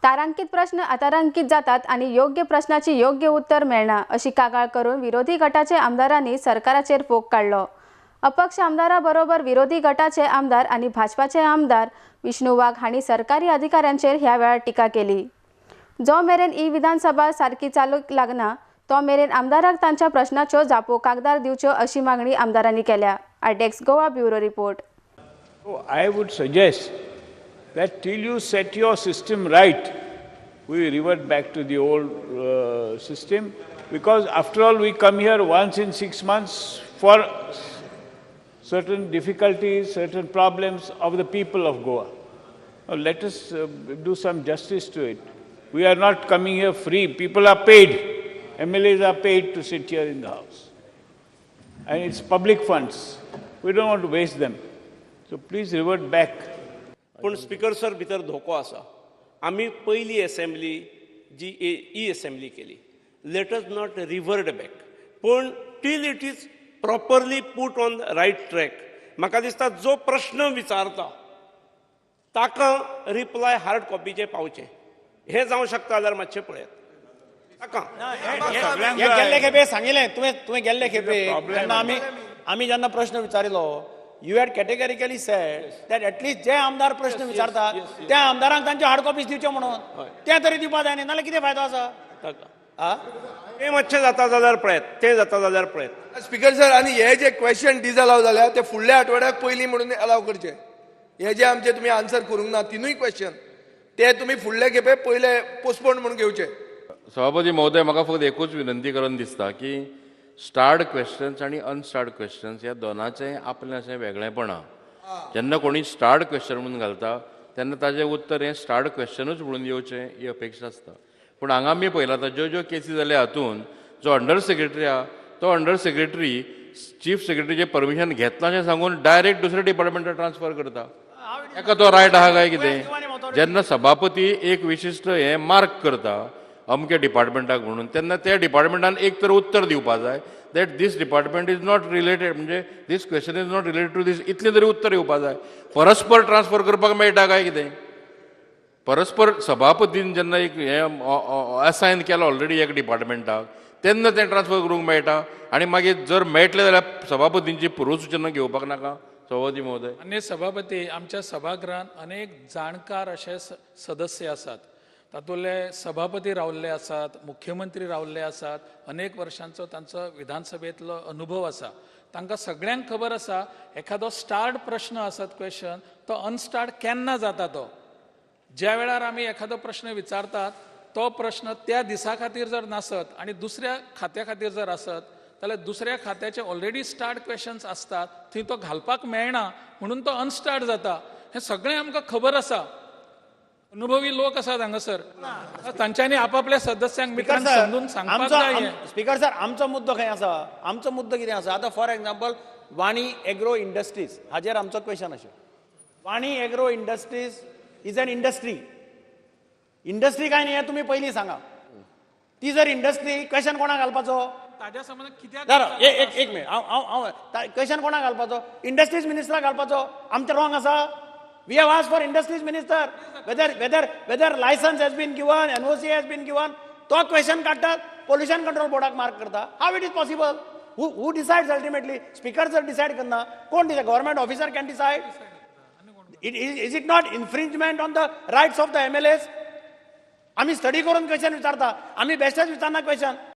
तारांकित प्रश्न अतारांकित जातात आनी योग्य प्रश्नाची योग्य उत्तर मेळना अशी कागाळ करून विरोधी गटाचे आमदारांनी सरकाराचेर फोग काडलो. अपक्ष आमदारा बरोबर विरोधी गटाचे आमदार आनी भाजपाचे आमदार विष्णू वाघ हांणी सरकारी अधिकाऱ्यांचेर ह्या वेळार टिका केली. जो मेरेन ई विधानसभा सारकी चालूक लागना तो मेरेन आमदारांक तांच्या प्रश्नाच्यो जापो कागदार दिवच्यो अशी मागणी आमदारांनी केल्या. RTX Goa bureau report. I would suggest that till you set your system right, we revert back to the old system, because after all we come here once in 6 months for certain difficulties, certain problems of the people of Goa. Now let us do some justice to it. We are not coming here free. People are paid. MLAs are paid to sit here in the house. And it's public funds. We don't want to waste them. So please revert back. पूण speaker sir, भितर धोको आसा. आमी पयली assembly जी E assembly केली, let us not revert back, पूण till it is properly put on right track, म्हाका दिसता जो प्रश्न विचारता ताका रिप्लाय हार्ड कॉपीचे पावचें. हें जावं शकता जाल्यार मातशें पळयात ताका. हे गेल्ले खेपे सांगिल्लें तुवें, तुवें गेल्ले खेपे जेन्ना आमी जेन्ना प्रश्न विचारिल्लो, you had categorically said that at least जे आमदार प्रश्न विचारतात त्या आमदारांक तांच्यो हार्ड कॉपीज दिवच्यो म्हणून, तें तरी दिवपा जाय न्ही, नाल्यार कितें फायदो आसा? ताका तें मातशें जाता जाल्यार पळयात, तें जाता जाल्यार पळयात. स्पीकर सर, आनी हे जे क्वेश्चन डिसअलाव जाल्या ते फुडल्या आठवड्याक पयलीं म्हणून अलाव करचे. हे जे आमचे तुमी आन्सर करूंक ना तिनूय क्वेश्चन, ते तुमी फुडले खेपे पयले पोस्टपोन म्हणून घेवचे. सभापती महोदय, म्हाका फक्त एकूच विनंती करून दिसता की स्टार्ड क्वेश्चन्स आनी अनस्टार्ड क्वेश्चन्स ह्या दोनाचें आपलें अशें वेगळेपण आहा. जेन्ना कोणी स्टार्ड क्वेश्चन म्हणून घालता तेन्ना ताजें उत्तर हें स्टार्ड क्वेश्चनूच म्हणून येवचें ही अपेक्षा आसता. पूण हांगा आमी पळयलां आतां ज्यो ज्यो केसी जाल्या हातूंत जो अंडर सेक्रेटरी आहा तो अंडर सेक्रेटरी चीफ सेक्रेटरीचें परमिशन घेतना अशें सांगून डायरेक्ट दुसऱ्या डिपार्टमेंटाक ट्रान्सफर करता. एका तो रायट आहा काय कितें? जेन्ना सभापती एक विशिश्ट हें मार्क करता अमक्या डिपार्टमेंटाक म्हणून, तेन्ना त्या डिपार्टमेंटान एक तर उत्तर दिवपा जाय that this department is not related, म्हणजे this question is not related to this, इतलें तरी उत्तर येवपा जाय. परस्पर ट्रान्सफर करपाक मेळटा काय कितें? परस्पर सभापतीन जेन्ना एक हें असायन केलां ऑलरेडी एक डिपार्टमेंटाक, तेन्ना तें ट्रान्सफर करूंक मेळटा. आनी मागीर जर मेळटलें जाल्यार सभापतींची पूर्वसूचना घेवपाक नाका सभापती महोदय? मान्य सभापती, आमच्या सभागृहांत अनेक जाणकार अशे सदस्य आसात. तातूंतले सभापती रावल्ले आसात, मुख्यमंत्री रावल्ले आसात, अनेक वर्षांचो तांचो विधानसभेंतलो अनुभव आसा. तांकां सगळ्यांक खबर आसा एखादो स्टार्ड प्रश्न आसत क्वेश्चन तो अनस्टार्ड केन्ना जाता. तो ज्या वेळार आमी एखादो प्रश्न विचारतात तो प्रश्न त्या दिसा खातीर जर नासत आनी दुसऱ्या खात्या खातीर जर आसत जाल्यार दुसऱ्या खात्याचे ऑलरेडी स्टार्ड क्वेश्चन्स आसतात, थंय तो घालपाक मेळना म्हणून तो अनस्टार्ड जाता. हें सगळें आमकां खबर आसा. अनुभवी लोक आसात हांगासर, तांच्यांनी आपापल्या सदस्यांक मित्रांक समजून सांगपाक जाय. स्पीकर सर, आमचो मुद्दो खंय आसा? आमचो मुद्दो कितें आसा? आतां for example Wani agro industries हाजेर आमचो क्वेश्चन आशिल्लो. Wani agro industries is an industry, industry काय न्ही हें तुमी पयलीं सांगा. ती जर इंडस्ट्री, क्वेश्चन कोणाक घालपाचो? ताज्या संबंदान कित्याक? एक एक मिनिट, हांव हांव क्वेश्चन कोणाक घालपाचो? इंडस्ट्रीज मिनिस्टराक घालपाचो. आमचें रॉंग आसा? We have asked for industries minister whether license has been given, NOC has been given. तो क्वेश्चन काडटात, पोल्युशन कंट्रोल बोर्डाक मार्क करता. How it is possible? Who decides ultimately? Speaker जर डिसायड करना, कोण decide? Government officer can decide? Is it not infringement on the rights of the MLAs? आमी study करून question विचारता, आमी बेश्टेच विचारना क्वेश्चन.